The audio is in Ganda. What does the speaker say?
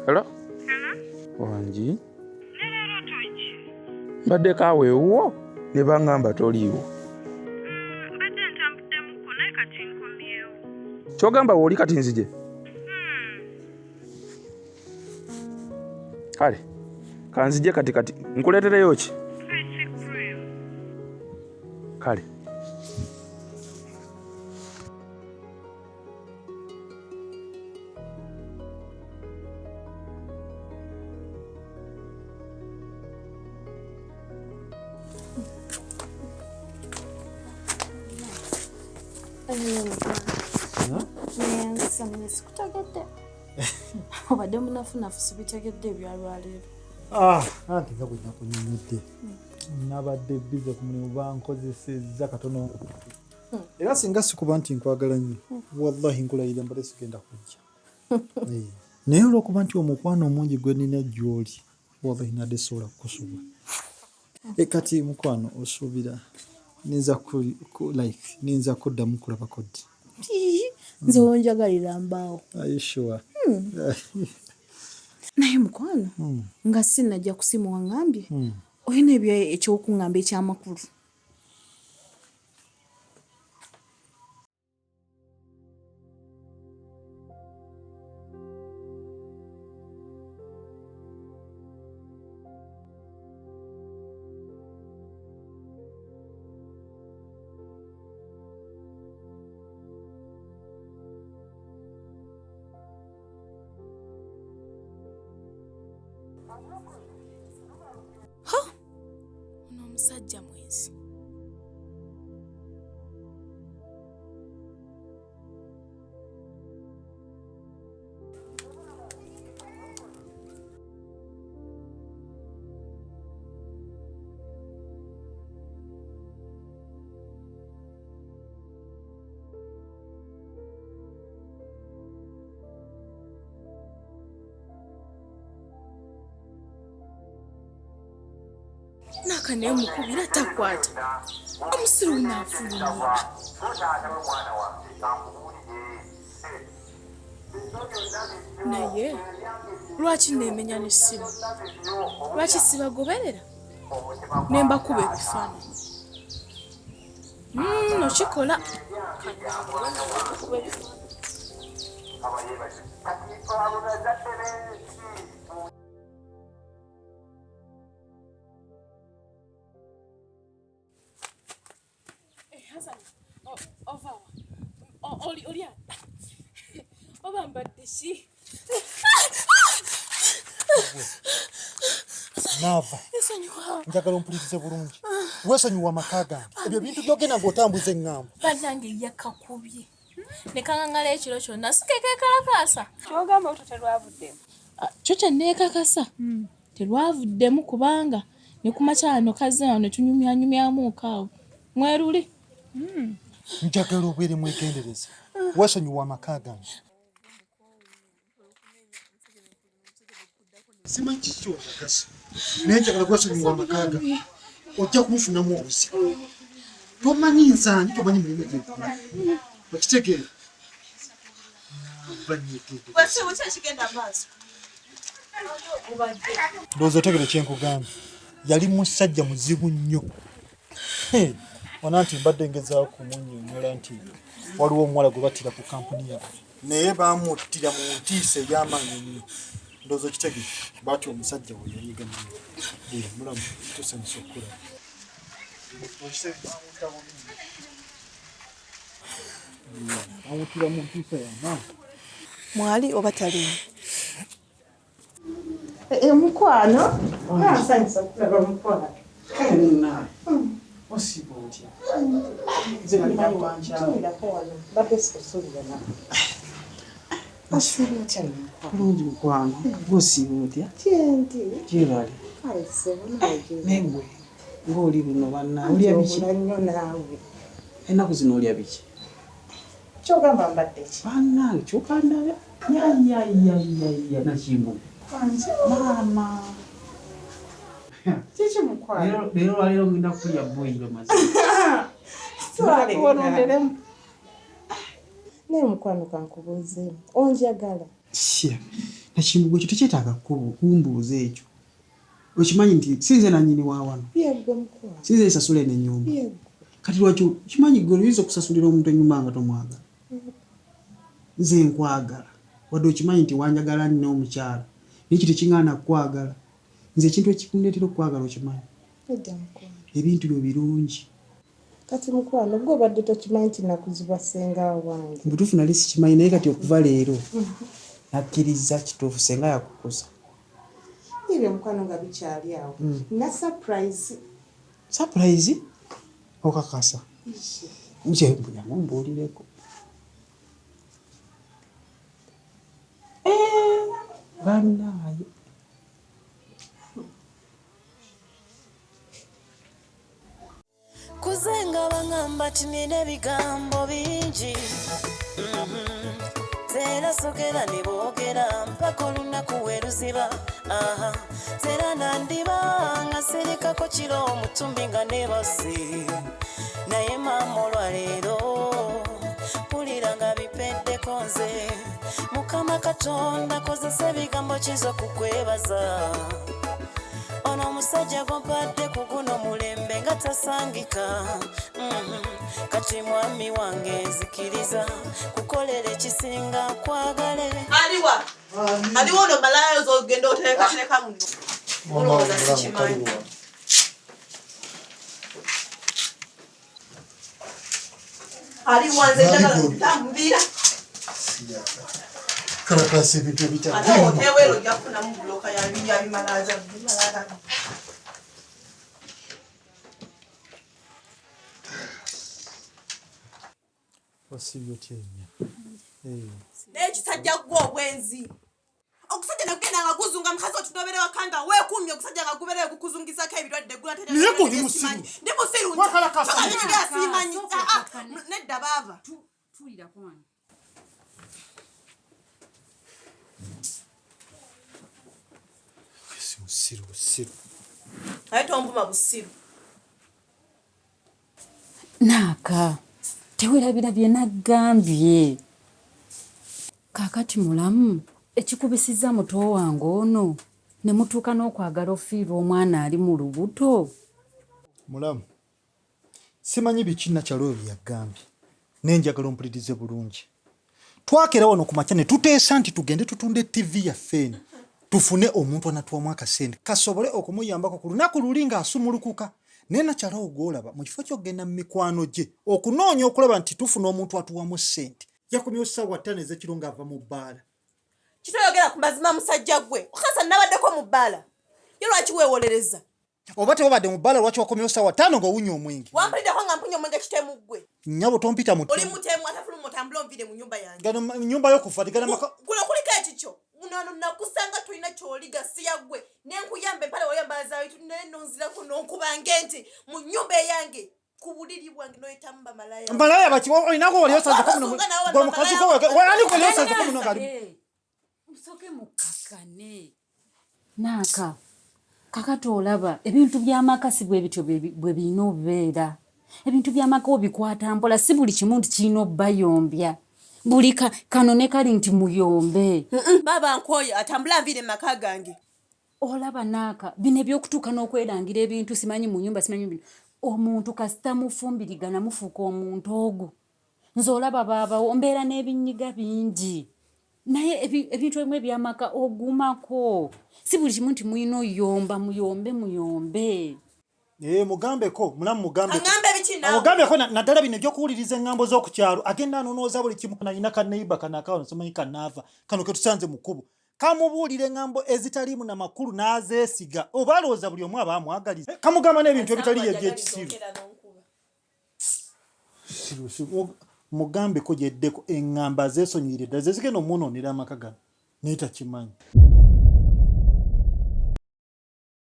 Hello? Wangi? Mbaddeko awo ewuwo ne baŋŋamba toliiwo. Mbadde ntambuddemuko naye kati nkomyewo. Ky'ogamba wooli kati nzije? Kale, kanzije kati kati nkuleetereyo ki? Ice cream. Kale. Neyansamye sikutegedde. Obadde munafunafu sibitegedde ebyalwaleero. Ah, anti nga bwe nakunyumidde nabadde bize ku mulimu bankozesezza katono era singa sikuba nti nkwagala nnyo wallahi nkulayira mbadde sigenda kujja. Eh, naye olwokuba nti omukwano omungi gwe nina gy'oli wallahi nadde sobola kukusubwa. E, kati mukwano osuubira ninza like ninza kuddamu kulabako ddi? Nze wonjagalira mbaawo. Are you sure? Naye mukwano nga sinnajja kusimu waŋŋambye olina ebyo ekyokuŋŋamba ekyamakulu. Ono omusajja mwenzi. Naaka naye mukubira takwata. Omusiru naafulumya. Naye lwaki neemenya n'essimu? Lwaki sibagoberera ne mbakuba ebifaananyi? Okikola. Kananguwe ebifaananyi. Hassan, ova wa? Oli oli oba mbadde ki? Naava. Nsonyiwa. Njagala ompulirize bulungi. Weesonyiwa amaka gange. Ebyo bintu by'ogenda ng'otambuza eŋŋambo. Bannange yakakubye. Ne kaŋŋaŋala ekiro kyonna si ke keekalakaasa. Ky'ogamba olubuto terwavuddemu? Kyo kye neekakasa terwavuddemu kubanga ne ku makya wano kazze wano ne tunyumyanyumyamuuko awo. Mweruli. Njagala obeere mwegendereza. Weesonyiwa amaka gange. Simanyi kiki ky'onjagaza naye njagala kwesonyiwa amaka gange. Ojja kunfunamu obuzibu. Tomanyi nsaanyi, tomanyi mulimu gye nkola. Okitegeera? Ndowooza otegere kye nkugambye. Yali musajja muzibu nnyo. Ona nti mbadde ngezaako kumunnyonnyola nti waliwo omuwala gwe battira ku kampuni yaffe. Naye baamuttira mu ntiisa ey'amaanyi ennyo. Ndowooza okitegere. Bw'atyo omusajja we yanyiga nnyo. Mulamu, tusanyuse okukulaba. Bamuttira mu ntiisa y'amaanyi. Mwali oba taliimu? Mukwano, nsanyusa okulaba mukwano. Osiiba otya? Nze nali wankyawa. Tuulako wano, mbadde sikusuubira nako. Osiiba otya mukwano? Bulungi mukwano, gwe osiiba otya? Kyendi. Gyebale. Kale ssebo nawe gyebale. Naye gwe ng'oli luno banna olya biki? Obula nnyo naawe. Ennaku zino olya biki? Ky'ogamba mbadde ki? Bannange kyuka ndabe. Yayayayaya Nakimbu. Maama. Kiki mukwano? Leero lwaleero ngenda kulya boyiro mazima. Twale. Naye mukwano kankubuuzeemu, onjagala? Sya. Nakimbugwe ekyo tekyetaaga kumbuuza ekyo. Okimanyi nti sinze nannyini wa wano. Sinze nsasula eno ennyumba. Kati lwaki okimanyi gwe oyinza okusasulira omuntu ennyumba nga tomwagala? Nze nkwagala. Wadde okimanyi nti wanjagala nina omukyala. Naye ekyo tekiŋŋaana kukwagala. Nze ekintu ekikundeetera okukwagala okimanyi? Ebintu byo birungi. Kati mukwano gwe obadde tokimanyi nti nakuzibwa ssenga wange? Mubutuufu nali sikimanyi naye kati okuva leero nakkirizza kituufu ssenga yakukuza. Ebyo mukwano nga bikyali awo mm. Na surprise. Surprise? Okakasa? Nze mbuyamu mbuulireko. Eh, bannaaye. Kuze nga bangamba ti nina ebigambo bingi mhm. Tera sogera ne boogera mpaka olunaku we luziba aha tera nandiba nga sirikako kiro omutumbi nga nebase naye maama olwaleero mpulira nga bipeddeko nze mukama katonda kozesa ebigambo kiza okukwebaza ono omusajja gwompadde ku guno mulembe nga tasangika mhm. Kati mwami wange nzikiriza kukolera ekisinga kwagale aliwa aliwo ono malaya zogenda oterekatereka muno olowooza sikimanyi. Aliwa nze njagala tambira. Kalakasa ebintu ebitali. Ate oteweero ojja kufunamu bulooka ya bimalaza bimalaza. Osibye otya ennya? Naye kisajja gwe obwenzi. Ogusajja nagugenda nga guzunga mukazi otudobere waka nga weekuumye ogusajja nga gubeereyo gukuzungizako ebirwadde gula Naye gwe oli musiru. Ndi musiru nti. Wakalakasa. Kyokka bino simanyi. Ah, ah, nedda baaba. Tuulirako wano. Si musiru busiru. Naye tonvuma busiru. Naaka, tewerabira bye naggambye. Kaakati mulamu, ekikubisizza muto wange ono ne mutuuka n'okwagala ofiirwa omwana ali mu lubuto? Mulamu, simanyi biki Nakyalo oyo bye yaggambye, naye njagala ompulirize bulungi. Twakera wano ku makya ne tuteesa nti tugende tutunde ttivi yaffe eno tufune omuntu anatuwamu akasente kasobole okumuyambako ku lunaku luli ng'asumulukuka. Naye Nakyalo owo gw'olaba mu kifo ky'okugenda mu mikwano gye okunoonya okulaba nti tufuna omuntu atuwamu ssente, yakomyewo ssaawa ttaano ez'ekiro ng'ava mu bbaala. Kitoyogera ku mazima musajja ggwe. Okakasa nabaddeko mu bbaala? Ye lwaki weewolereza? Oba tewabadde mu bbaala lwaki wakomyewo ssaawa ttaano ng'owunya omwenge? Wampuliddeko nga mpunya omwenge kitemu ggwe? Nnyabo tompita mutemu. Oli mutemu ate fuluma otambule onviire mu nnyumba yange. Gano nnyumba yo kufa gano maka. Kuno kuliko ekikyo. Nano nakusanga tolina ky'oli gasiya ggwe ne nkuyamba empale wali oyambala za naye nonzirako n'onkuba ng'ente mu nnyumba eyange. Ku buliri bwange noyitamu bamalaya. Malaya baki olinako wali osanzeko muno gwe mukazi gwe wali wali osanzeko muno ngali. Musoke mukkakane. Naaka, kakati olaba ebintu by'amaka si bwe bityo bwe birina obeera. Ebintu by'amaka obikwata mpola, si buli kimu nti kirina obbayombya. Buli kano ne kali nti muyombe. Baaba nkooye atambule anviire mu maka gange. Olaba Naaka, bino eby'okutuuka n'okwerangira ebintu simanyi mu nnyumba simanyi bino. Omuntu kasita mufumbirigana mufuuka omuntu ogu. Nze olaba baabawo mbeera n'ebinyiga bingi. Naye ebintu ebimu eby'amaka ogumako. Si buli kimu nti mulina oyomba muyombe muyombe. Eh, mugambeko mulamu mugambeko. Aŋŋambe biki naawe? Amugambeko naddala bino eby'okuwuliriza eŋŋambo z'oku kyalo. Agenda anonooza buli kimu. Nalina ka neighbor kano akawano simanyi kanaava kano ke tusanze mu kkubo. Kamubuulira eŋŋambo ezitaliimu na makulu n'azeesiga. Oba alowooza buli omu aba amwagaliza. Eh, kamugamba n'ebintu ebitaliyo eby'ekisiru. Mugambeko gyeddeko eŋŋambo azeesonyiyire ddala ze zigenda omwonoonera amaka gano naye takimanyi.